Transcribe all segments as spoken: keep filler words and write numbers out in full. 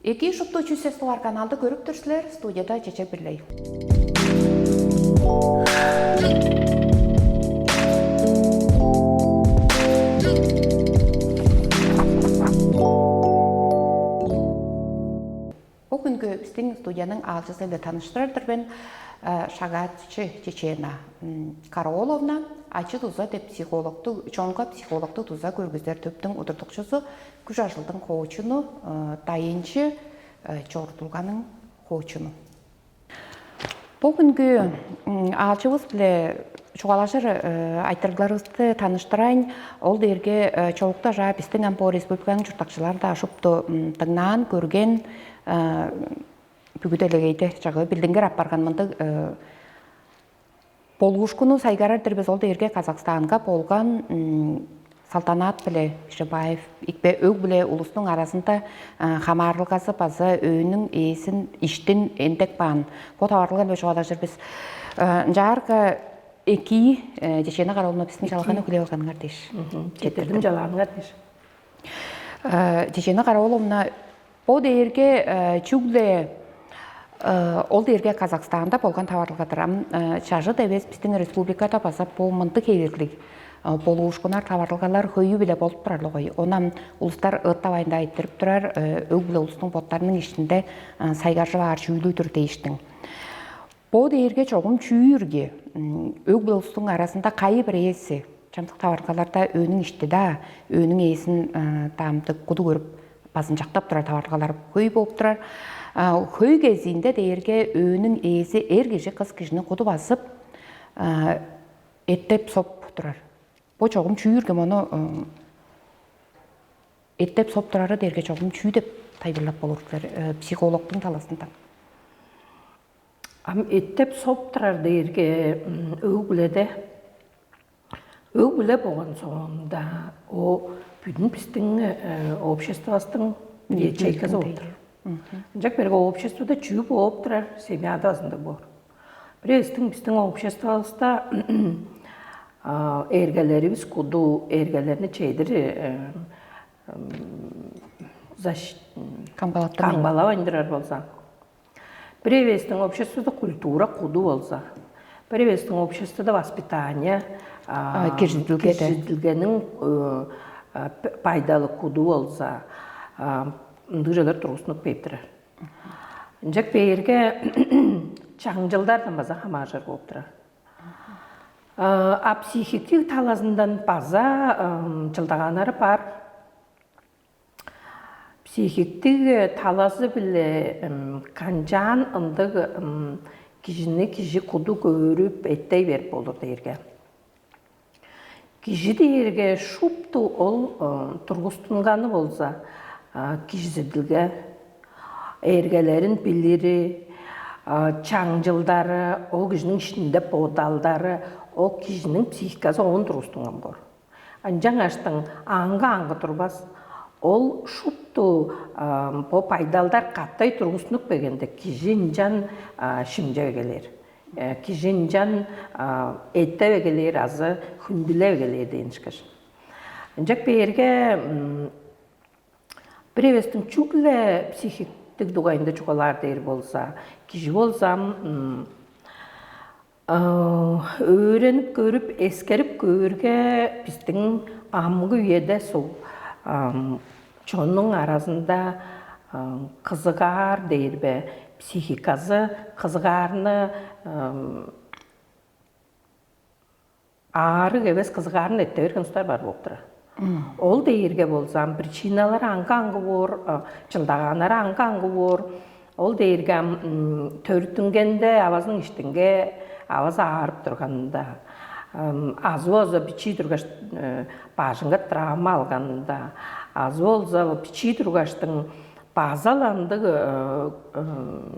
Эки шупту чүс сес дугаар каналды көрүп тур силер, студияда Чечек Бирлей. Бо хүнгү бистиң студияның аалчызы-биле таныштырар-дыр мен. Шагаатчы Чечена Караоловна, ачы-дуза деп психологтуг, чонга психологтуг дуза көргүзер төптүң удуртукчузу, күш-ажылдың хоочуну, дайынчы, чорудулганың хоочуну. Бо хүнгү аалчывыс-биле чугаалажыр айтырыгларывысты таныштырайн, ол дээрге чолуктажаа бистиң ам бо республиканың чурттакчылары-даа шупту дыңнаан, көрген, бүгү делегейде чагыы билдингир апарган мындыг болуушкунну сайгарар-дыр бис. Ол дээрге Казахстанга болган салтанаат-биле Ишибаев, икпе өг-бүле улустуң аразында хамаарылгазы база өөнүң ээзин, иштин эндек баан бо таварылга-биле чугаалажыр бис. Ынчаарга экии, Чечена Караоловна, бистиң чалганы хүлээп алганыңар дээш. Четтирдим чалгааныңар дээш. Чечена Караоловна, бо дээрге чүгле ол дээрге Казахстанда болган таварылга-дыр. Ам чажыт эвес, бистиң республикада база бо мындыг хевирлиг болуушкуннар, таварылгалар хөйү-биле болуп турар-ла болгай. Ону ам улустар ыыттавайн-даа эрттирип турар, өг-бүле улустуң боттарының иштинде сайгаржып аар чүүлү-дүр дээштиң. Бо дээрге чогум чүү ирги? Өг-бүле улустуң аразында кайы бирээзи, чамдык таварылгаларда өөнүң ишти-даа, өөнүң ээзин даамдык куду көрүп, базынчактап турар таварылгалар хөй болуп турар. Хөй кезиинде дээрге өөнүң ээзи эр кижи кыс кижини куду базып, эттеп-соп турар. Бо чогум чүү ирги? Мону эттеп-соп турары дээрге чогум чүү деп тайылбырлап болур силер психологтуң талазындан? Ам эттеп-соп турар дээрге өг-бүледе, өг-бүле болган соонда, о, бүдүн бистиң обществовустуң ячейказы болуп турар. Ынчак берге обществода чүү бооп турар, семьяда базында боор. Бирээстиң бистиң обществовуста эргелеривис куду, эргелерни чедир защ... камгалап камгалавайындырар болза. Бир эвестиң обществода культура куду болза, бир эвестиң обществода воспитание, киржидилгеде, киржидилгениң пайдалы куду болза, ындыг чүвелер тургустунуп кээп турар. Ынчак бээрге чаңчылдардан база хамааржыр болуп турар. А психиктиг талазындан база чылдагааннары бар. Психиктиг талазы-биле канчаан ындыг кижини кижи куду көөрүп, эттей берип болур дээрге. Кижи дээрге шупту ол тургустунганы болза, кижизидилге, эргелерин билири, чаңчылдары, ол кижиниң иштинде бодалдары, ол кижиниң психиказы оон тургустунган боор. Ынчангаштың аңгы-аңгы турбас. Ол шупту бо байдалдар катай тургустунуп келгенде, кижи ынчан шимчеп эгелээр. Кижи ынчан эттеп эгелээр азы хүндүлеп эгелээр дээн ышкаш. Ынчак бээрге бир эвестиң чүгле психиктиг дугайында чугаалаар дээр болза, кижи болзам, өөренип көрүп, эскерип көөрге, бистиң амгы үеде суг чоннуң аразында кызыгаар дээр бе, психиказы кызыгаарны аарыг эвес кызыгаарын эрте берген улустар бар болуп турар. Ол дээрге болзам, причиналары аңгы-аңгы боор, чылдагааннары аңгы-аңгы боор. Ол дээрге ам төрүттүнгенде авазының иштинге авазы аарып турганында, азы болза бичии тургаш бажыңга травма алганында, азы болза бичии тургаштың база-ла ындыг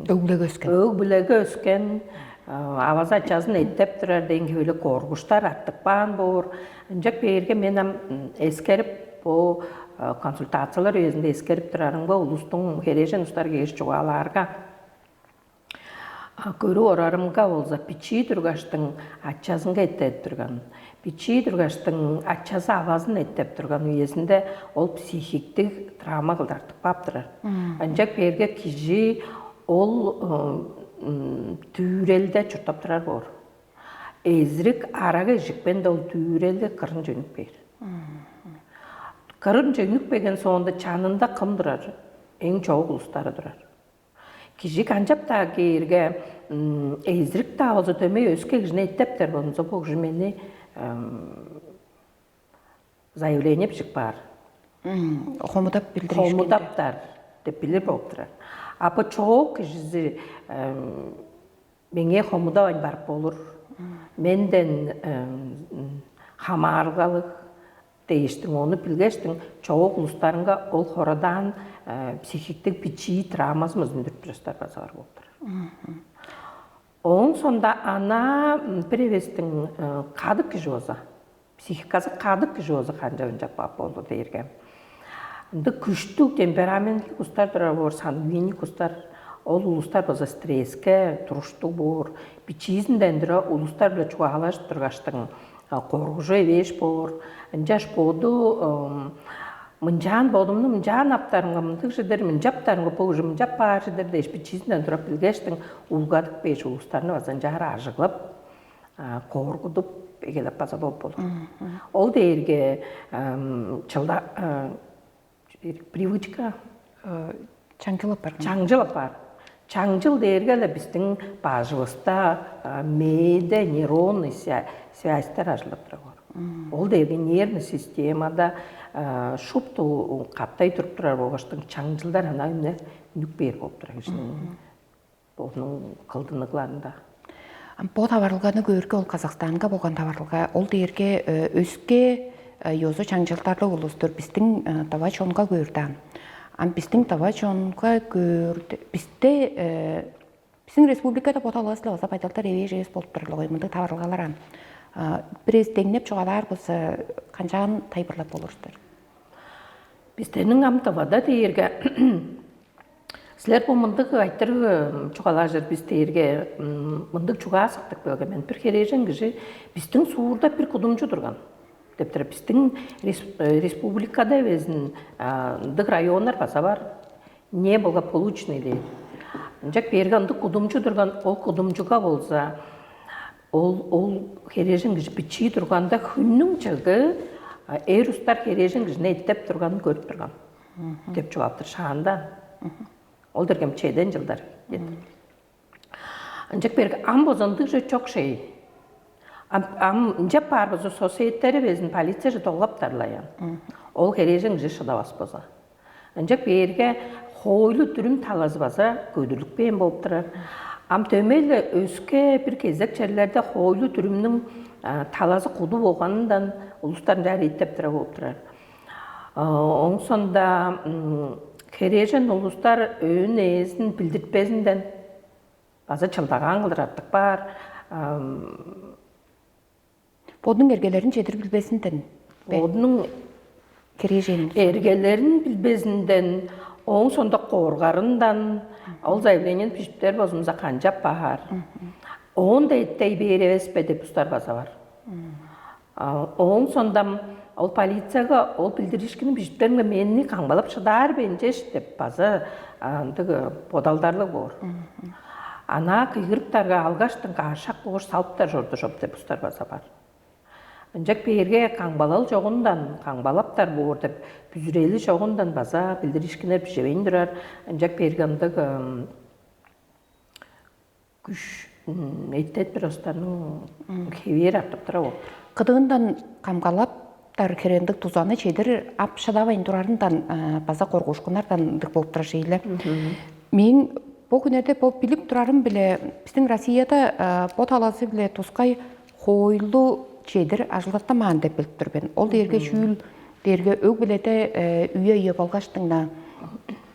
өг-бүлеге өскен, өг-бүлеге өскен, авазы ачазын эттеп турар дээн хевелиг коргуштар артып каан боор. Ынчап бээрге мен ам эскерип, бо консультациялар үезинде эскерип турарымга, улустуң, херээжен улустар кээш чугаалаарга, Көрүп орарымга болза, бичии тургаштың ачазынга эттеп турган. Бичии тургаштың ачазы авазын эттеп турган үезинде ол психиктиг травма кылдыр артып кааптырар. Ынчак берге кижи ол дүүрелде чурттап турар боор. Эзирик арага ижикпен да ол дүүрели кырын чөнүп бээр. Кырын чөнүп берген соонда чанында кым турар? Эң чоок улустары турар. Кижи канчап-даа кээрге, эзирик-даа болза дөмей өске кижини эттептер болза, бо кижи мени заявление бижип каар. Хомудап билдиришкен. Хомудаптар деп билир болуп турар. А бо чоок кижизи меңээ хомудавайн барып болур. Менден хамаарылгалыг дээштиң, ону билгештиң, чоок улустарынга ол хорадаан психиктик бичии травмазын үндүрүп турар база бар болуп турар. Ооң сонда ана бир эвестиң кадык кижи болза, психиказы кадык кижи болза, канчап ынчап каап болду дээрге, ындыг күштүг темпераментлиг улустар турар боор, сангвиник улустар. Ол улустар база стресске туруштуг боор. Бичиизинден тура улустар биле чугаалажып тургаштың коргужу эвээш боор. Ынчаш боду мынчаан бодумну мынчаан аптарымга мындыг чыдыр, мынчаптарымга бо кижи мынчап баар чыдыр дээш, бичиизинден тура билгештиң улгадып бээш улустарны база ынчаар ажыглап, кооргудуп эгелеп база болуп болур. Ол дээрге чылда привычка, чаңчыл апарган. Чаңчыл апаар. Чаңчыл дээрге эле биздин бажыбыста мээде нейронный связьтер ажылдап турар. Ол дээрге нервный системада шупту каттай туруп турар болгаштың чаңчылдар ана үне үнүп бээр болуп турар кижинин бодунуң кылдыныгларында. Бо таварылганы көөрге, ол Казахстанга болган таварылга, ол дээрге өске ёзу чаңчылдарлыг улустур биздин давай чонга көөрдаан. Ам биздин давай чонга көөрдө бизде биздин республикада бо талаасыла база байдалдар эвээш эвес болуп турарлыгы мындыг таварылгалар ам бир эс деңнеп чугаалаар болза, канчаан тайылбырлап болур силер? Бистерниң ам Тывада дээрге силер бо мындыг айтырыг чугаалажыр бис дээрге мындыг чугаа сактып келген мен. Бир херээжен кижи бистиң суурда бир кудумчу турган деп тура, бистиң республикада эвезин ындыг районнар база бар. Неблагополучный дээр. Ынчак берге ындыг кудумчу турган, ол кудумчуга болза ол ол херээжен кижи бичии турганда хүннүң чыгы эр устар херээжен кижини эттеп турганын көрүп турган деп чугаалаптыр шаанда. Ол дергем чеден жылдар. Ынчак берге ам бозондуг же чок шей. Ам ынчап баар бозо соседтери безин полицияже доглаптарлаян. Ол херээжен кижи шыдавас боза. Ынчак бээрге хоойлу дүрүм талазы база көдүрлүкпээн болуп турар. Ам дөмей-ле өске бир кезек черлерде хоойлу дүрүмнүң талазы куду болганындан улустар ынчаар эттеп тура болуп турар. Оң сонда херээжен улустар өөн ээзин билдиртпезинден база чылдагаан кылдыр артык баар. Бодунуң эргелерин чедир билбезинден бе? Бодунуң Кирежен. Эргелерин билбезинден, оң сонда коргарындан ол заявлениени бижиптер болзумза канчап баар? Оон да эттей бээр эвес бе деп устар база бар. Оон сондам ол полицияга ол билдиришкини бижиптеринге мени камгалап шыдаар бенчеш деп база ындыг бодалдарлыг боор. Ана кыйгырыптарга алгаштың каашак боор салыптар чорду чоп деп устар база бар. Ынчак бээрге камгалал чогундан камгалаптар боор деп бүзүрели чогундан база билдиришкинер бижевейн турар. Ынчак бээрге ындыг күш эттет бир останның хевээр артып тура ол. Кыдыындан камгалаптар херендик тузаны чедир ап шыдавайн турарындан база коргуушкуннардан ындыг болуп турар шейле. Мээң бо күнерде бо билип турарым биле биздин Россияда бо талазы биле тускай хоойлу чедир ажылдаттамаан деп билип тур мен. Ол дээрге чүүл дээрге өг биледе үе үе болгаштыңна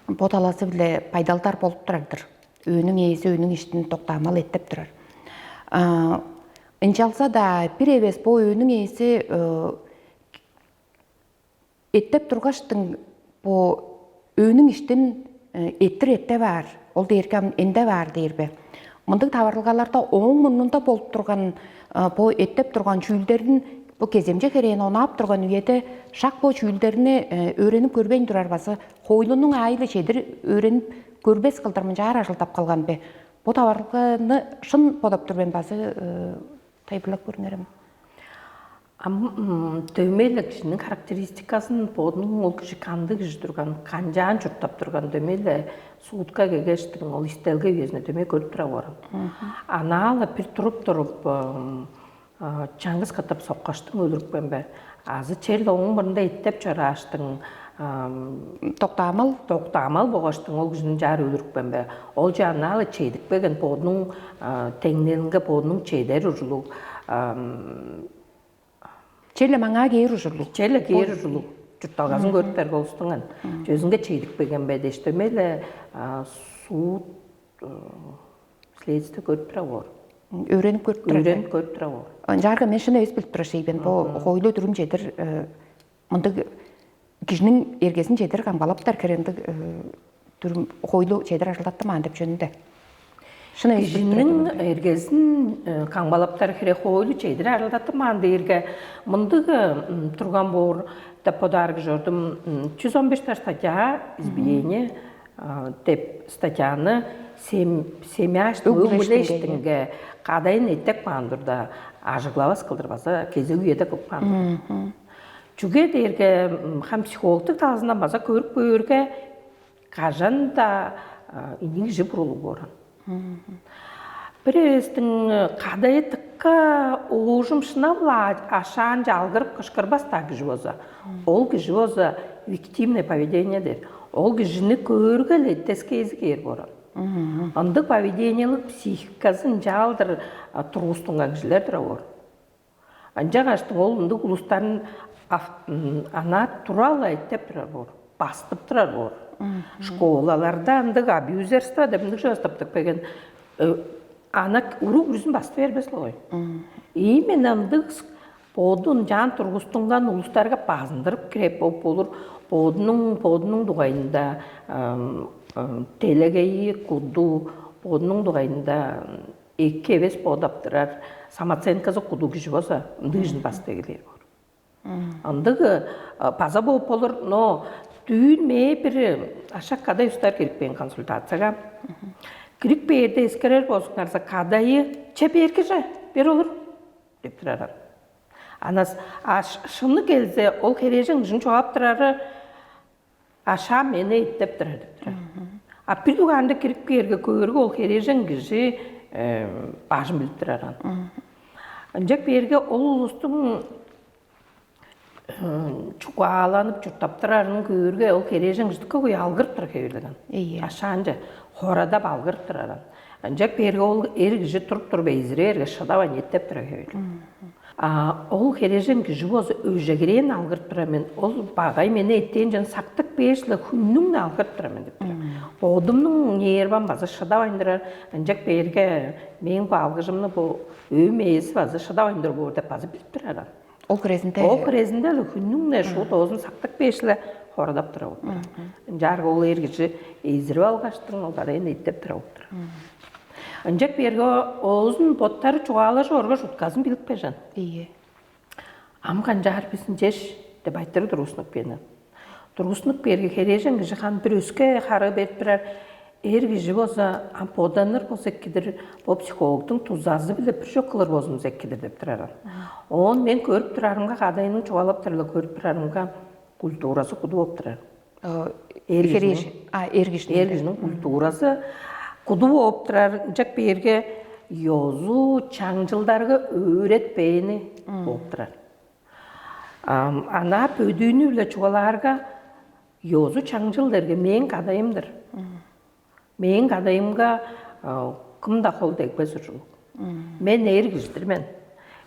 бо талазы биле байдалдар болуп турар-дыр. Өөнүң ээзи өөнүң иштин доктаамал эттеп турар. Ынчалза-даа бир эвес бо өөнүң ээзи эттеп тургаштың бо өөнүң иштин эттир эттеп аар, ол дээрге ам эндеп аар дээр бе? мындыг таварылгаларда ооң мурнунда болуп турган, бо эттеп турган чүүлдерин, бо кеземче херээн онаап турган үеде шак бо чүүлдерни өөренип көрбейн турар база хоойлунуң аайы-биле чедир өөренип көрбес кылдыр мынчаар ажылдап калган бе? Бо таварылганы шын бодап тур мен база тайылбырлап көрүңерем. Ам дөмей-ле кижиниң характеристиказын бодунуң ол кижи кандыг кижи турган, канчаан чурттап турган дөмей-ле суутка кегештиң ол истелге үезинде дөмей көрүп тура боор. Анаала бир туруп туруп чаңгыс катап соккаштың өлүрүпкен бе? Азы черле ооң мурнунда эттеп чорааштың Доктаамал. Доктаамал болгаштың ол кижини чаар өлүрүпкен бе? Ол чааннаалы чедикпеген бодунуң теңнелинге бодунуң чедер ужулуг Челе маңаа кээр ужурлуг. Челе кээр ужурлуг. Чуртталгазын көрүптер болустуңан. Чөзүнге чедикпеген бе дээш дөмей-ле суут следствие көрүп тура боор. Өөренип көрүп тура. Өөренип көрүп тура боор. Ынчаарга мен шын эвес билип тура шейбен. Бо хойлу дүрүм чедир мындыг кижиниң эргезин чедир камгалаптар херендиг дүрүм хойлу чедир ажылдаттымаан деп чөнүнде. Шын эвес билип тура. Кижиниң эргезин камгалаптар хире хойлу чедир ажылдаттымаан дээрге мындыг турган боор деп бодаар кижи ордум. Чүс он беш статья избиение деп статьяны семьяштың өңүлештинге кадайын эттеп каан турда ажыглавас кылдыр база кезек үеде кылып каан. Чүге дээрге хам психологтук талазындан база көрүп көөрге кажан-даа ийи кижи бурулуг бооран. Бир эвестиң кадайы тыкка оожум шынап-ла ашаан чалгырып кышкырбас-даа кижи болза, ол кижи болза виктимное поведение дээр. Ол кижини көөрге-ле эттескээзи кээр бооран. Ындыг поведениелик психиказы ынчаалдыр тургустунган кижилер-дир боор. Ынчангаштың ол ындыг улустарын ана тура-ла эттеп турар боор, бастып турар боор. Школаларда ындыг абьюзерство деп ындыг чыгастаптык берген ана уруг бүрүзүн басты бербес-ле ой. Именно ындыг бодун чаан тургустунган улустарга базындырып киреп болуп болур. Бодунуң бодунуң дугайында делегейи куду бодунуң дугайында эки эвес бодап турар, самооценказы куду кижи болза, ындыг кижини басты эгелээр боор. Ындыг база болуп болур, но дүүн мээ бир ашак кадай устар кирип бээн консультацияга. Кирип бээрде эскерер болсуңарза, кадайы че бээрге же бер олур деп тураран. Анас а шыны келзе, ол херээжен кижиниң чугаап турары ашаа мени эттеп турар деп турар. А бир дугаарында кирип кээрге көөрге ол херээжен кижи бажын билип тураран. Ынчак берге ол улустуң чугааланып чурттап турарын көөрге ол херээжен кижи дыка куй алгырып тура хевелеген. Ашаанча хорадап алгырып тураран. Ынчак берге ол эр кижи туруп туруп эзирээрге шыдавайн эттеп тура хевелеген. А ол хережен кижи болза өжегирээн алгырып тура мен. Ол багай мени эттээн чон сактык бээш-ле хүннүң-не алгырып тура мен деп тура. Бодумнуң нервам база шыдавайн турар. Ынчак бээрге мээң бу алгыжымны бу өөм ээзи база шыдавайн тур боор деп база билип турар. Ол хирезинде Ол хирезинде эле хүннүң-не шуут оозун сактык бээш-ле хорадап тура болуп тура. Ынчаарга ол эр кижи эзирип алгаштың ол барайын эттеп тура болуп тура. Ынчак берге оозун боттары чугаалажып оргаш утказын билип бежен. Ийе. Ам канчаар бисин чеш деп айтырыг тургуснуп кээни. Тургуснуп кээрге херээжен кижи ханы бир өске харыы берип турар. Эр кижи болза ам боданыр болза эккидир, бо психологдуң тузазы-биле бир чок кылыр болзумза эккидир деп турар. Оон мен көрүп турарымга, кадайының чугаалап турарла көрүп турарымга культуразы куду болуп турар. Эр кижиниң, а, эр кижиниң. Эр кижиниң культуразы куду болуп турар. Ынчак бээрге ёзу чаңчылдарга өөретпээни болуп турар. Ам ана бөдүүнү-биле чугаалаарга ёзу чаңчыл дерге мээң кадайымдыр. Мээң кадайымга кым-даа хол дегбес ужурлуг. Мен эр кижидир мен.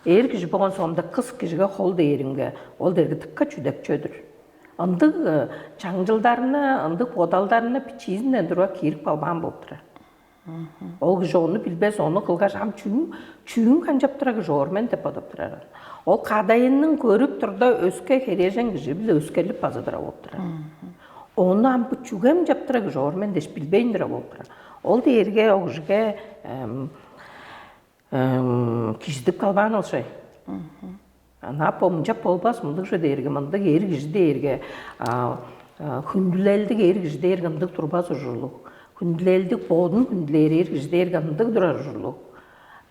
Эр кижи болгон соомда кыс кижиге хол дээримге, ол дерге дыка чүдекчөдүр. Ындыг чаңчылдарны, ындыг бодалдарны бичиизинден туруп киирип калбаан болуп турар. Ол кижи ону билбес, ону кылгаш, ам чүң чүүң канчап турар кижи оор мен деп бодоп турар. Ол кадайының көрүп турда өске херээжен кижи биле өскерлип база тура болуп турар. Ону ам бу чүгем чаптыра кижи оор мен дээш билбейн тура болуп турар. Ол дээрге ол кижиге кижидип калбаан ол шай. Ана бо мынчап болбас, мындыг же дээрге, мындыг эр кижи дээрге, хүндүлелдиг эр кижи дээрге ындыг турбас ужурлуг. Хүндүлелдиг, бодун хүндүлээр эр кижи дээрге ындыг турар ужурлуг.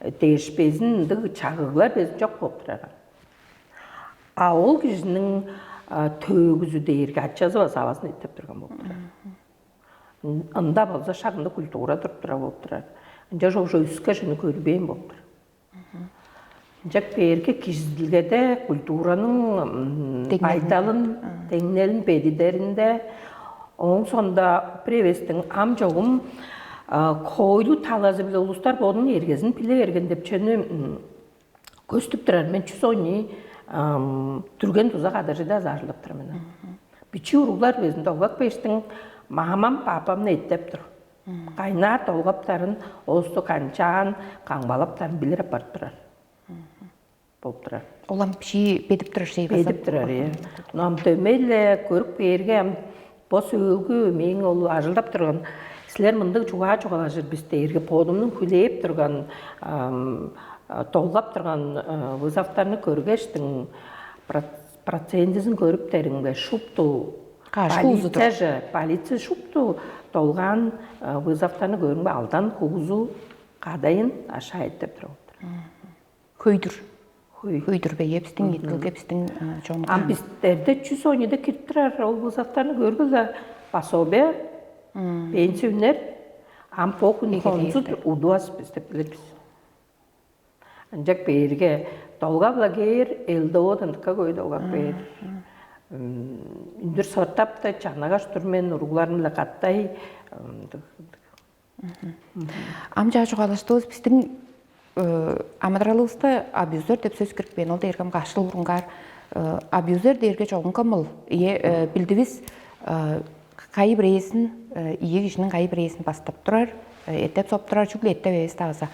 Дээш безин ындыг чагыглар безин чок болуп турар. А ол кижиниң төөгүзү дээрге ачазы база авазын эттеп турган болуп турар. Ында болза шак ында культура туруп турар болуп турар. Ынча уже өске шуну көрбээн болуп тур. Ынчак бээрге кижизилгеде культураның байдалын, деңнелин бедидеринде, ооң сонда бир эвестиң ам чогум койлу талазы биле улустар бодунуң эргезин биле берген деп чөөнү көстүп турар. Мен чүс он дүрген дуза кадаржыда азаарлап тур мен. Бичи уруглар безин долгак бештиң мамам папамны эттеп тур. Кайнаар долгаптарын, оосту канчаан каңбалаптарын билир апарып турар. Болуп турар. Олам бижи бедип турар шей база. Бедип турар, иә. Но ам дөмей-ле көрүп кээрге, ам бо сөөгү мээң ол ажылдап турган, силер мындыг чугаа чугаалажыр бис дээрге, бодумнуң хүлээп турган, долгап турган вызовтарны көргештиң, процентизин көрүптериңге шупту полиция же, полиция шупту долгаан вызовтарны көрүңбе, алдан хуузу кадайын ашаайт деп туруп. Хөйдүр. Хөй. Хөйдүр бе, ебистиң идилге бистиң чон. Ам бистерде чүс он ийде кирип турар ол вызовтарны көргүле, пособие, пенсия үнер. Ам бо хүн консул удуас бис деп билебиз. Ынчак бээрге долгап-ла кээр, элдоводан дыка көй долгап кээр. Үндүр сортап-да чанагаш тур мен уругларым-ла каттай. Ам чаа чугаалаштывыс, бистиң амыдыралывыста абьюзер деп сөс кирипкен, ол дээрге ам каш чыл бурунгаар абьюзер дээрге чогунга мыл ие билдивис, кайы бирээзин, ийи кижиниң кайы бирээзин бастап турар, эттеп соп турар, чүгле эттеп эвес-даа база.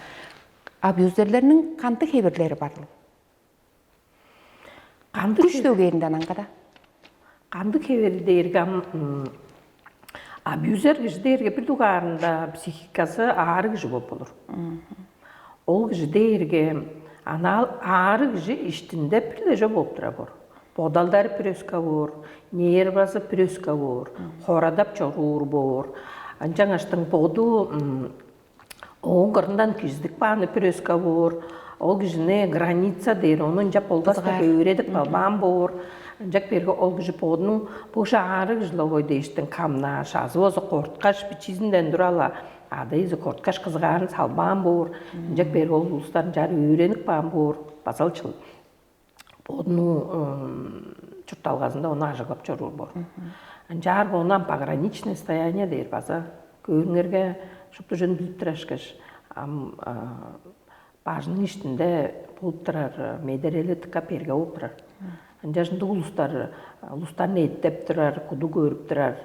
Абьюзерлерниң кандыг хевирлери барлыг? Кандыг күш дөгээринде анаңгада? Кандыг хевери дээрге ам абьюзер кижи дээрге бир дугаарында психикасы аарыг кижи болуп болур. Ол кижи дээрге анаал аарыг кижи иштинде бир-ле чок болуп турар боор. Бодалдары бир өске боор, нервазы бир өске боор, хорадап чоруур боор. Ынчангаштың боду ооң кырындан кижизидип кааны бир өске боор, ол кижини граница дээр, ону ынчап болбас деп өөредип калбаан боор. Ынчак берге ол кижи бодунуң бо шаары кижи-ле огой дээштиң камнааш, азы болза корткаш, бичизинден тура-ла ада-иези корткаш кызыгаарын салбаан боор. Ынчак берге ол улустар ынчаар өөренип каан боор, база-ла чыл бодунуң чуртталгазында ону ажыглап чоруур боор. Ынчаар бону ам пограничное состояние дээр база. Көөрүңерге шупту чүн билип турар ышкаш, ам бажының иштинде болуп турар медерели дыка берге болуп турар. Ынчаш ындыг улустар улустарны эттеп турар, куду көрүп турар,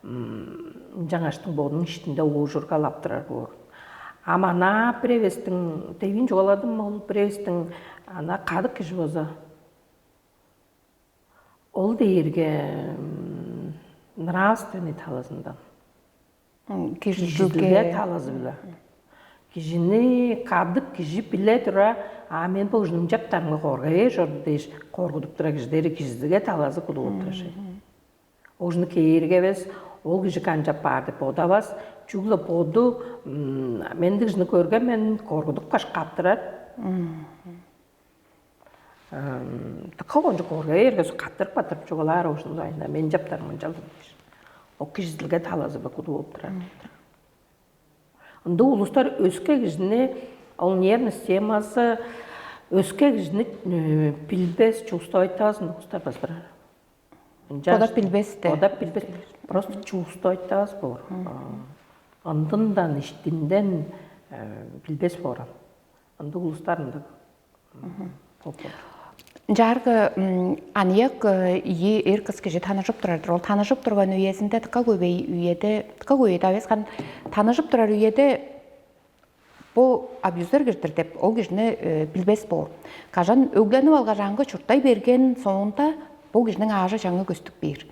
ынчангаштың бодунуң иштинде оожургалап турар боор. Ам ана бир эвестиң, девин чугаладым, ол бир эвестиң ана кадык кижи болза, ол дээрге нравственный талазындан, кижизилге талазы-биле. Кижини кадык кижи биле тура, а мен бо ужун ынчаптарымга коргай бээр чорду дээш, коргудуп тура кижи дээри кижизилге талазы кудуп тура шей. Ол ужуну кээрге эвес, ол кижи канчап баар деп бодавас, чүгле боду мендиг кижини көрген мен коргудуп каш каттырар. Дыка кончуг коргай эргеси каттырып каттырып чугаалаар ужунду айында мен чаптарым ынчалдым дээш. Ол кижизилге талазы-биле куду болуп турар. Ындыг улустар өске кижини, ол нервный системазы өске кижини билбес, чувствовать ындыг улустар базбырар. Бодап билбес-те. Бодап билбес. Просто чувствовать боор. Ындындан, иштинден билбес боор. Ындыг улустар ындыг. Ынчаарга аныяк ийи эр кыс кижи таныжып турар-дыр. Ол таныжып турган үезинде дыка көбей үеде, дыка көбейде авескан таныжып турар үеде бу абьюзер кирдир деп ол кижини билбес боор. Кажан өгленип алгаш аңгы чурттай берген соонда бу кижиниң аажы чаңы көстүп бээр.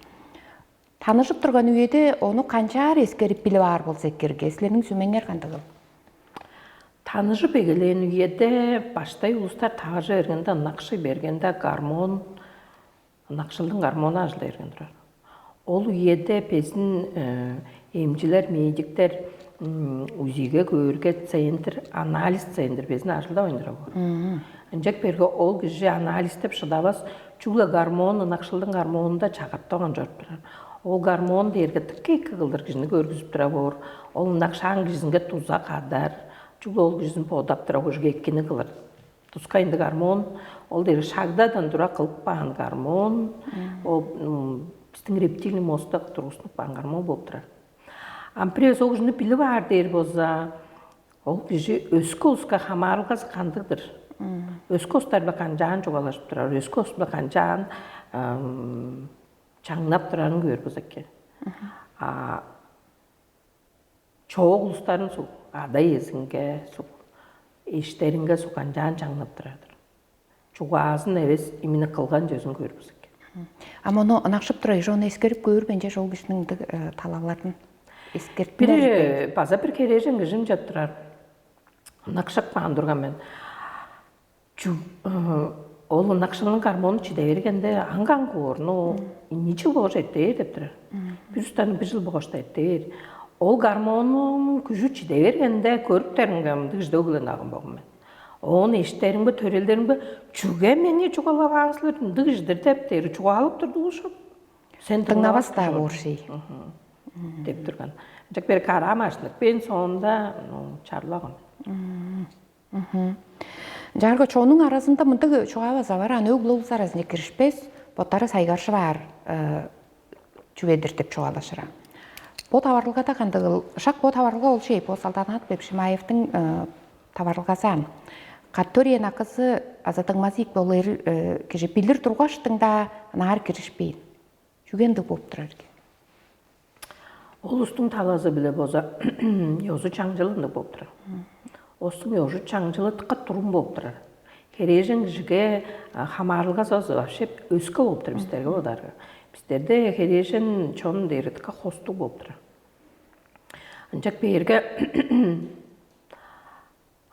Таныжып турган үеде ону канчаар эскерип билип аар болза эккирге, силерниң сүмеңер кандыгыл? Таныжып эгелээн үеде баштай улустар таажы бергенде, ынакшый бергенде гормон, ынакшылдың гормону ажылдай берген турар. Ол үеде безин эмчилер, медиктер узиге көөрге центр, анализ центр безин ажылдавайн турар боор. Ынчак берге ол кижи анализ деп шыдавас, чүгле гормон, ынакшылдың гормонунда чагыртып алган чоруп турар. Ол гормон дээрге тыка эки кылдыр кижини көргүзүп тура боор. Ол ынакшаан кижизинге дуза кадар, чүгле ол кижизин бодап тура уже эккини кылыр. Тускай ындыг гормон, ол дээрге шагдадан тура кылып каан гормон. Ол биздин рептильный мозгта тургустунуп каан гормон болуп турар. Ам бирээзи ол кижини билип аар дээр болза, ол кижи өске улуска хамаарылгазы кандыгдыр? Өске улустар биле канчаан чугаалашып турар, өске улус биле канчаан чаңнап турарын көөр болза экен. А чоок улустарын суг, ада-иезинге суг, эштеринге суг канчаан чаңнап турар-дыр? Чугаазын эвес, именно кылган чөзүн көөр болза экен. А мону ынакшып тура, уже ону эскерип көөр бенче ол кижиниң ындыг талаларын эскертип. Бир база бир херээжен кижим чап турар. Ынакшап каан турган мен. Чүг ол ынакшылын гормону чиде бергенде аңган куурну ничи боор эртээр деп турар. Бир устан бир жыл болгаш эртээр. Ол гормонунун күжү чиде бергенде көрүптеринге мындыг жыдып өгүлен агын богун мен. Оон эштеримге, төрелдеримге чүге мени чугаалаваан силер ындыг ижидир деп дээр чугаалып турду ушуп. Сен Дыңнавас-даа боор шей. Деп турган. Ынчак бери караамаашыннар. Бен соонда чарлаган. Чаарга чонуң аразында мындыг чугаа база бар, аны өг улус аразынче киришпес, боттары сайгаржып аар чүве-дир деп чугаалашыр. Бо таварылгада кандыгыл, шак бо таварылга ол чей, бо Салданат Бепшимаевдиң таварылгазы ам. Каттория накызы аза дыңмазы ийик болу кижи билир тургаштың-даа ынаар киришпейн. Чүге ындыг болуп турар экен? Улустуң талазы-биле боза ёзу чаңчылы ындыг болуп турар. Улустуң ёзу чаңчылы тыкка турум болуп турар. Херээжен кижиге хамаарылгазы вообще өске болуп тур бистерге бодаарга. Бистерде херээжен чон дээри тыкка хостуг болуп турар. Ынчак бээрге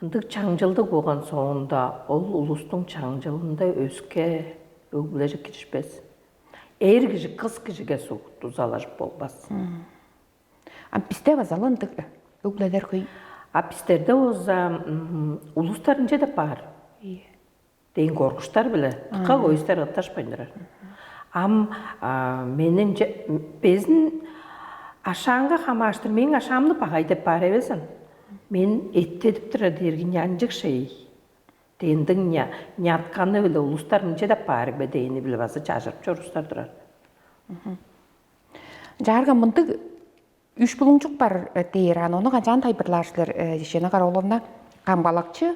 ындыг чаңчылдыг болган соонда ол улустуң чаңчылында өске өглежи киришпес. Эр кижи кыз кижиге суг дузалажып болбас. А бисте база ындыг өглелер хөй. А бистерде болза улустар ынча деп баар. Дейин коргуштар биле тыкка көйүстер ытташпайн турар. Ам менен безин ашаанга хамааштыр мээң ашаамны багай деп баар эвесен. Мен эттедип турар дээрги нянчык шей. Дендиң нятканы биле улустар мынча деп баар бе дээни биле база чажырып чорустар турар. Чаарга мындыг үш булуңчук бар дээр, аны ону канчаан тайылбырлаар силер, Жишена Карауловна? Камгалакчы,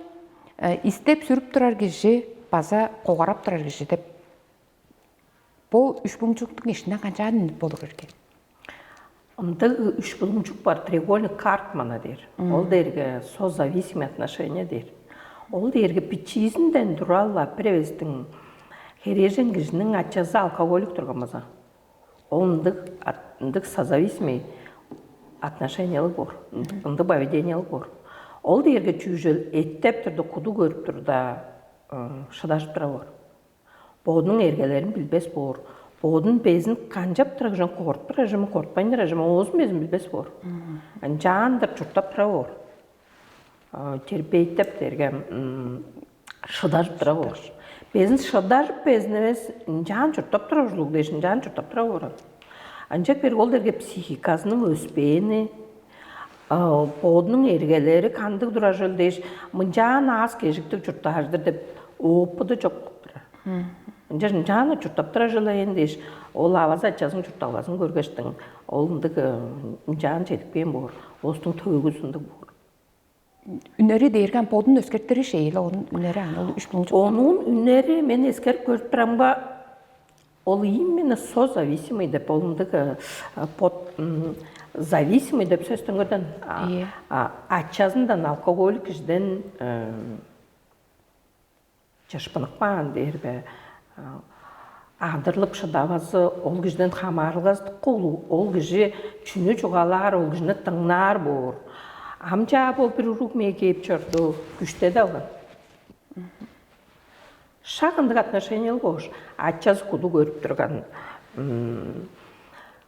истеп сүрүп турар кижи база когарап турар кижи деп. Бу үш булуңчуктуң ишине канчаан үнүп болур эрген? Ында үш булуңчук бар, треугольник Карпмана дээр. Ол дээрге созависимые отношения дээр. Ол дээрге бичиизинден туралла бир эвестиң херээжен кижиниң ачазы алкоголик турган база. Ол ындыг ындыг созависимый отношениялыг боор, ындыг поведениялыг боор. Ол дээрге чүүжел эттеп турда, куду көрүп турда, шыдажып тура боор. Бодунуң эргелерин билбес боор. Бодун безин канчап турар кижин кортуп турар кижин, кортпайн турар кижин, оозун безин билбес боор. Ынчаандыр чурттап тура боор. Терпейттеп дээрге шыдажып тура боор. Безин шыдажып безин эвес, ынчаан чурттап тура ужурлуг дээш, ынчаан чурттап тура боор. Ынчак берге ол дерге психиказының өспээни, бодунуң эргелери кандыг турар чүвел дээш, мынчаан аас кежиктиг чурттаажыдыр деп опыды чок болуп турар. Ынча ынчаан чурттап турар чүвел ээн дээш, ол авазы ачазын чуртталгазын көргештиң, ол ындыг ынчаан чедип кээн боор. Улустуң төөгүзү ындыг боор. Үнери дээрге ам бодун өскертери шейл, онун үнери аны ол үш булуңчук. Онун үнери мен эскерип көрүп турамга, ол именно созависимый деп, ол ындыг под зависимый деп сөстөн көрдөн. Ие. Ачазындан алкоголик кижиден чышпыныкпаан дээр бе, Адырлып шыдавазы ол кижиден хамаарылгазы дыка улуг. Ол кижи чүнү чугаалаар, ол кижини дыңнаар боор. Ам чаа бо бир уруг мээ кээп чорду, күштеди алган. Шак ындыг отношениялыг болгаш, ачазы куду көрүп турган,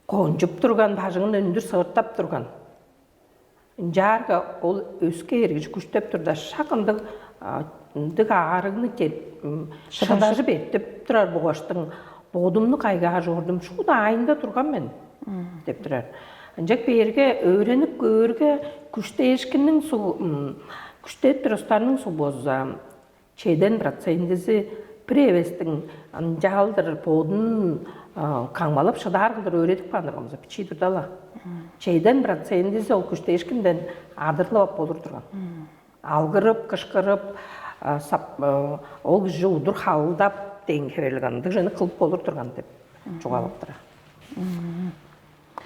кончуп турган, бажыңын өндүр сывыртап турган. Ынчаарга ол өске эргижи күштеп турда, шак ындыг ындыг аарыгны чедип, шыдажып эртип турар болгаштың, бодумну кайгаар чордум, шууда аайында турган мен деп турар. Ынчак бээрге өөренип көөрге, күштээшкинниң күштээп турустарның субоза чеден процентизи бир эвестиң ынчаалдыр бодун каңмалап шыдаар кылдыр өөредип каан турган болза, бичии турда-ла. Чеден процентизи ол күштээшкинден адырлып ап болур турган. Алгырып, кышкырып, сап, ол кижи удур халдап, дең хеверлиг ындыг жаны кылып болур турган деп чугаалап турар.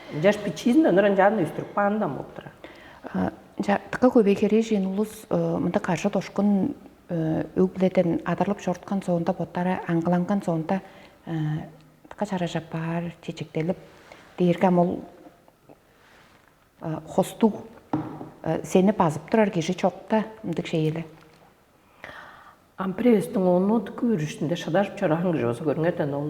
Ынчаш бичиизин өнөр ынчаан өстүрүп каандан болуп турар. Ынча дыка көбей херээжен улус мында каржы дошкун өгледен адырлып чоруткан соонда, боттары аңгыланган соонда дыка чаражап баар, чечектелип дээрге ам ол хостуг сени базып турар кижи чок-та, ындыг шееле. Ампревистиң ону көрүшүнде шыдажып чораан кижи болза, көрүңерден, ол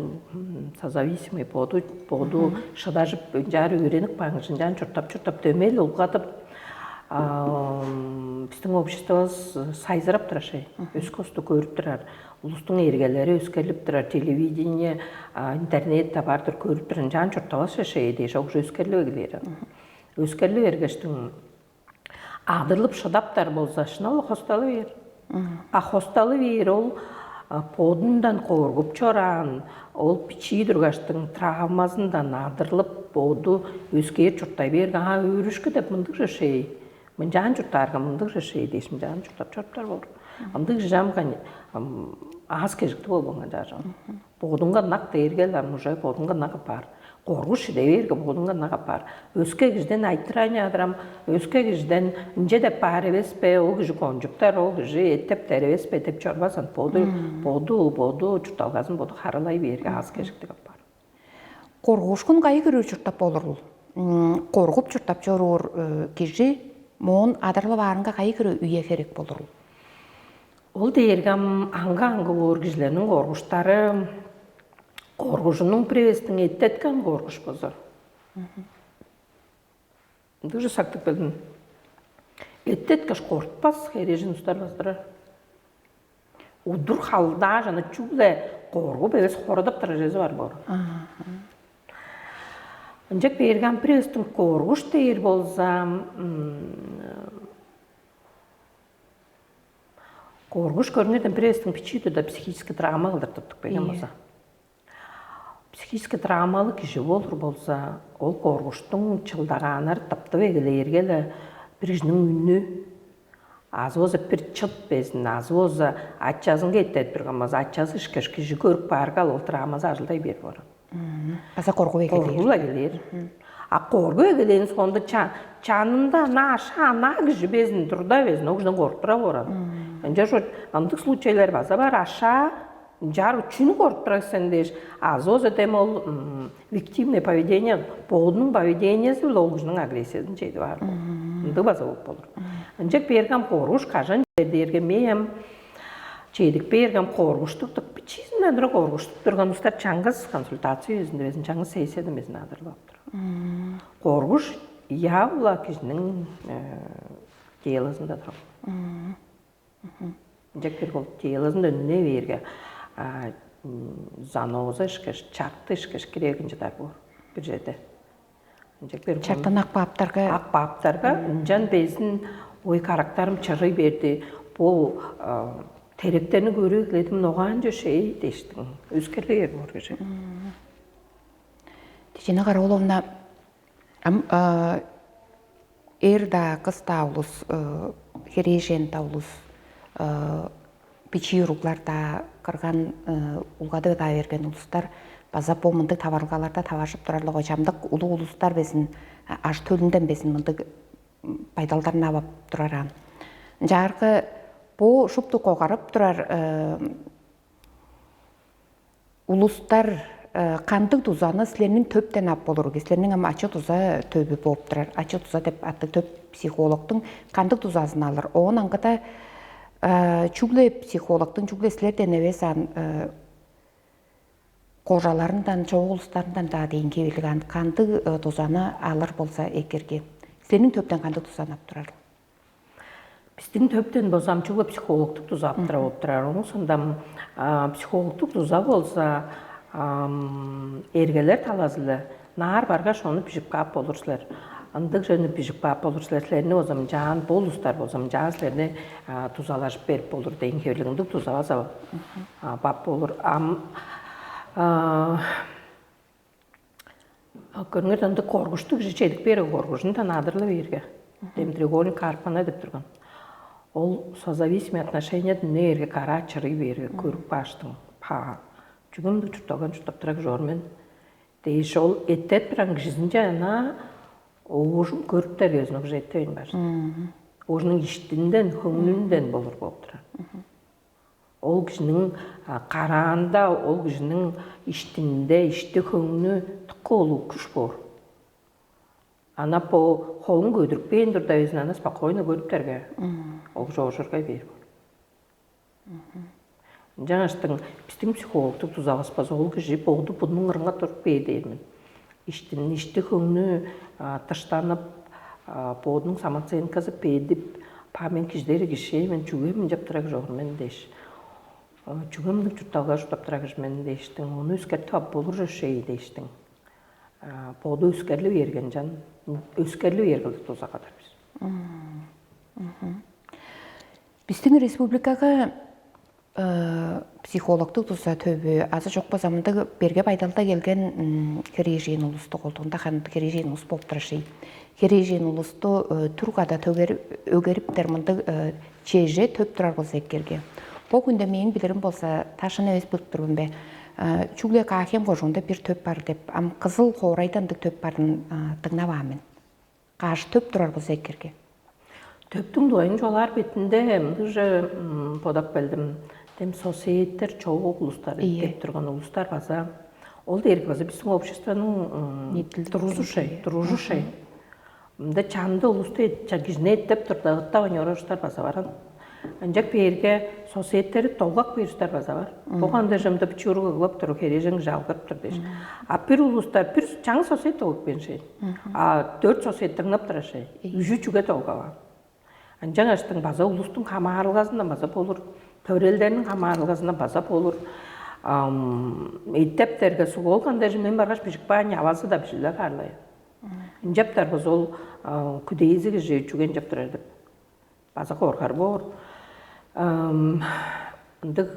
созависимый, боду боду шыдажып, ынчаар өөренип каан кижи, ынчаан чурттап чурттап, дөмей улгадып, бистиң обществовус сайзырап турар шей. Өске усту көрүп турар, улустуң эргелери өскерлип турар, телевидение, интернет табаартыр көрүп турар, ынчаан чурттавас шей дээш, ол кижи өскерлип эгелээр. Өскерлип эргештиң адырлып шыдаптар болза, шынап-ла хосталы бээр. А хосталы бээр ол бодундан коргуп чораан, ол бичии тургаштың травмазындан адырлып, боду өскээр чурттай бээрге, а өөрүшкү деп мындыг же шей, мынчаан чурттаарга мындыг же шей дээш, мынчаан чурттап чоруптар болур. Ындыг жамган аз кежикти болбонган чаажам. Бодунга ынак дээрге-ле ам уже бодунга ынак апаар. Коргуш шиде бээрге бодунга ынак апаар. Өске кижиден айтырааң адырам, өске кижиден ынча деп баар эвес бе, ол кижи кончуптар, ол кижи эттептер эвес бе деп чорбазан, боду боду боду чуртталгазын боду харылай бээрге аз кежиктиг апаар. Коргуушкун кайы кырыы чурттап болурул? Коргуп чурттап чоруур кижи моон адырлып аарынга кайы кырыы үе херек болурул? Ол дээрге ам аңгы-аңгы боор кижилерниң коргуштары, коргужунуң бирээстиң эттеткен коргуш болза. Ындыг же сактып келдим. Эттеткеш кортпас хережин устар базырар. Удур халдаа жана чүгле коргуп эвес хорадап турар чези бар боор. Ынчак бээрге ам бирээстиң коргуш дээр болза, коргуш көрүңерден бирээстиң бичии турда психический травма кылдыр туттук берген болза. Психический травмалыг кижи болур болза, ол коргуштуң чылдагааннары тыптып эгелээрге-ле бир кижиниң үнү азы болза бир чыт безин, азы болза ачазынга эттедип турган болза, ачазы ышкаш кижи көрүп баарга, ол травмазы ажылдай бээр боор. База коргуп эгелээр. Коргуп эгелээр. А коргуп эгелээн соонда чанында ана аша ана кижи безин турда безин ол кижиден коргуп тура боор. Ынчаш ындык случайлар база бар. Аша ынчаар чүнү коргуп турар сен дээш, азы болза дем ол виктивное поведение, боодунуң поведениези-биле ол кижиниң агрессиязын чедип аар. Ындыг база болуп болур. Ынчак бээрге ам коргуш кажан чедер дээрге, мээм чедип бээрге ам коргуштуктук, бичиизинден тура коргуштуп турган улустар чаңгыс консультация үезинде безин, чаңгыс сессияда безин адырлап тур. Коргуш явла кижиниң телозунда турган. Ынчак бир ол телозунда үнүне бээрге, заноза ышкаш, чарты ышкаш кирегин чыдар боор бир черде. Ынчак бир чартан ак бааптарга, ак бааптарга ынчан безин ой карактарым чырый берди. Бу теректерни көрүп эгеледим, ногаан чөшей дээштиң. Өскерлээр боор кижи. Тижина Караоловна, ам эр-даа, кыс-даа улус, херээжен-даа улус, бичии уруглар-даа, кырган улгады-даа берген улустар база бо мындыг таварылгаларда таваржып турарлыг, чамдык улуг улустар безин аш-төлүнден безин мындыг байдалдарын ап ап турар аан. Ынчаарга бо шупту когарып турар улустар кандыг дузаны силерниң төптен ап болуругуз? Силерниң ам ачы дуза төбү болуп турар. Ачы дуза деп аттыг төп психологтуң кандыг дузазын алыр? Оон аңгыда чүгле психологтуң, чүгле силерден эвес ан кожаларындан, чогулустарындан-даа дээн хевирлиг ан кандыг дузаны алыр болза эккерге? Силерниң төптен кандыг дузаны ап турар? Биздиң төптен болза ам чүгле психологтук дуза ап турар болуп турар. Ону сондам психологтук дуза болза, эргелер талазы-ла наар баргаш, ону бижип каап болур силер. Ындыг чүвени бижип каап болур силер. Силерни болза мынчаан, бо улустар болза мынчаан силерни дузалажып берип болур дээн хевирлиг ындыг дуза база бап болур. Ам көрүңер, ындыг коргуштуг кижи чедип бээрге, коргужундан адырлы бээрге, дем треугольник Карпмана деп турган. Ол созависимый отношениядан үнээрге караа чырый бээрге көрүп кааштың, па, чүге мындыг чуртталган чурттап турар чоор мен дээш, ол эттеп турган кижизинче ана оожун көрүптер өзүнү уже эттевейн бар. Оожунуң иштинден, хөңнүнден болур болуп турар. Ол кижиниң караанда, ол кижиниң иштинде, ишти хөңнү тыка улуг күш боор. Ана бо холун көдүрүппээн турда, өзүн ана спокойно көрүптерге, ол кижи оожургай бээр боор. Ынчангаштың биздиң психологтук дузавыс база ол кижи боду будунуң ырыңга туруп бээр дээр мен. Иштин, ишти хөңнү дыштанып, бодунуң самооценказы бедип, па мен кижидери киши мен, чүге мынчап турар чогур мен дээш, чүге мындыг чуртталга чурттап турар кижи мен дээштиң, ону өскертип ап болур ошей дээштиң. Боду өскерли берген чан, өскерли бээр кылдыр дуза кадар бис. Биздиң республикага психологтук дуза төбү азы чок болза мындыг берге байдалда келген херээжен улусту, колдугунда ханды херээжен улус болуп турар шей. Херээжен улусту түр када төгер, өгериптер мындыг чеже төп турар болза эккерге. Бо хүнде мээң билирим болза, ташын эвес билип турбун бе? Чүгле Каахем кожуунда бир төп бар деп, ам кызыл хоорайда ындыг төп барын дыңнаваан мен. Каш төп турар болза эккерге. Төптүң дугайын чугаалаар бетинде мындыгже бодап келдим. Дем соседтер, чогук улустар, ийе, деп турган улустар база. Ол дээрге база биздин обществонуң турузу шей, туружу шей. Мында чанды улусту кижини эттеп турда ыттап онёрор улустар база баран. Ынчак бээрге соседтери долгак бээр улустар база бар. Бу кандай жымды чурук ыглап туруп, херээжен кижи алгырып тур дээш. А бир улустар бир чаңы сосед долгуп берин шей. А дөрт сосед дыңнап турар шей. Үжү чүге долгаваан? Ынчангаштың база улустуң хамаарылгазындан база болур, төрелдерниң хамаарылгазындан база болур. Эттептерге суг ол кандай мен баргаш бижип каан, явазы-даа бижиле каарлай. Ынчаптар база ол күдээзи кижи чүге ынчап турар деп база коргар боор. Ындыг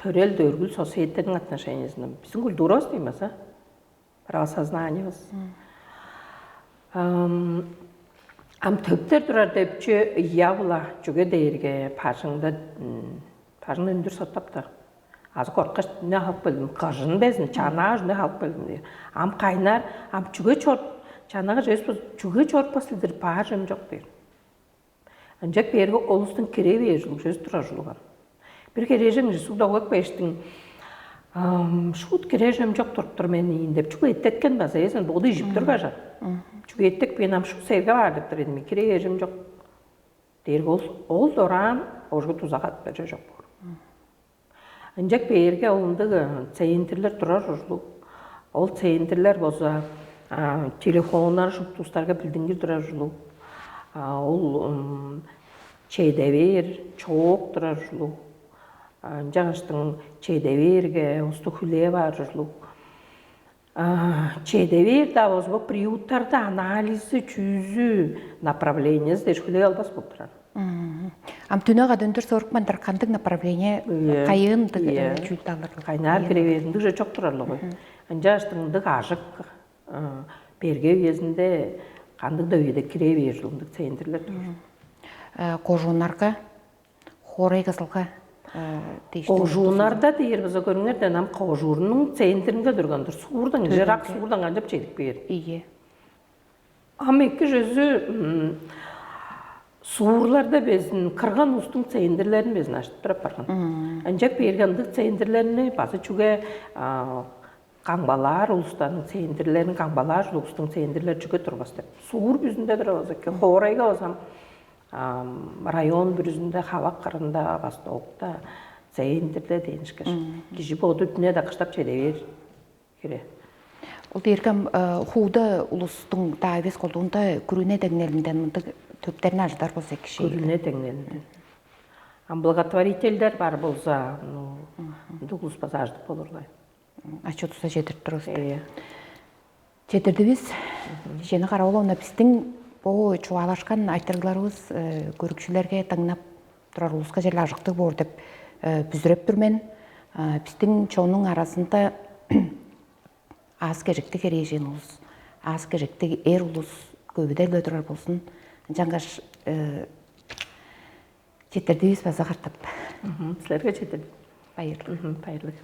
төрел дөргүл соседтериң отношениясында биздин культурабыз дейм база правосознаниебыз. Ам төптер турар депчи явла, чүге дээрге бажыңда бажың үндүр соттапты. Азы корткаш не халып келдим, кыжын безин чанаа не халып келдим дээр. Ам кайнаар, ам чүге чорт, чанага жес чүге чоруппас силдир баар жем жок дээр. Ынчак берге олустун кире бээр ужулуг чөс турар ужулуган. Бир херээжен кижи сугдогуп кээштиң шуут кирежем чок туруп тур мен ийин деп чүгле эттеткен база эзен боду ижип тургажа. Чүге эттек мен ам шуут серге баар деп тур эдим, кире бээржем жок. Дээрге ол ол дораан ожугу дуза катып берже жок боор. Ынчак бээрге ол ындыг центрлер турар ужурлуг. Ол центрлер болза телефоннар шуптуустарга билдингир турар ужурлуг. Ол чеде бээр, чоок турар ужурлуг. Ынчангаштың чеде бээрге усту хүлээп аар ужурлуг. Чеде бээр-даа болза бо приюттарда анализы, чүүзү, направлениези дээш хүлээп албас болуп турар. Ам дүнө кадындыр сорукмандар кандыг направление кайыындыг чүүлдү алырлар? Кайнаар кире бээр ындыг же чок турарлыгы. Ынчааш ындыг ажык берге үезинде кандыг да үеде кире бээр ындыг центрлер тур. Кожууннарга, хоорай кызылга дээш. Кожууннарда дээр база көрүңерден ам кожуурунуң центринге турган-дыр. Суурдан кижи рак суурдан канчап чедип бээр. Ийе. Ам эки чөзү Суурларда безин кырган улустуң центрлерин безин аштырып барган. Ынчап берген ындыг центрлерни база чүге камгалаар улустарның центрлерин, камгалаар улустуң центрлер чүге турбас деп. Суур бүзүнде турабыз экен. Хоорайга базам район бүрүзүндө, хавак кырында, востокта, центрде дээшкеш, кижи боду дүне дакыштап чеде бээр хире. Ол дээргем хууда улустуң даавес колдуунда күрүне деңнелинден мындыг төптерни ажыдар болза киши. Күрүне деңнелинден. А благотворительдер бар болза, ну, ындыг улус база ажыдып болурлай. Ачы туза чедирип туруңар. Э, Чедирдивис. Жени Караоловна, биздин бо чугаалашкан айтырыгларыбыз көрүкчүлерге, дыңнап турар улуска черле ажыктыг боор деп бүзүреп тур мен. Биздин чонуң аразында аас кежиктиг херээжен улус, аас кежиктиг эр улус көбүдей-ле турар болзун. Ынчангаш четтирдивис база катап. Силерге четтирдим. Байырлыг. Байырлыг.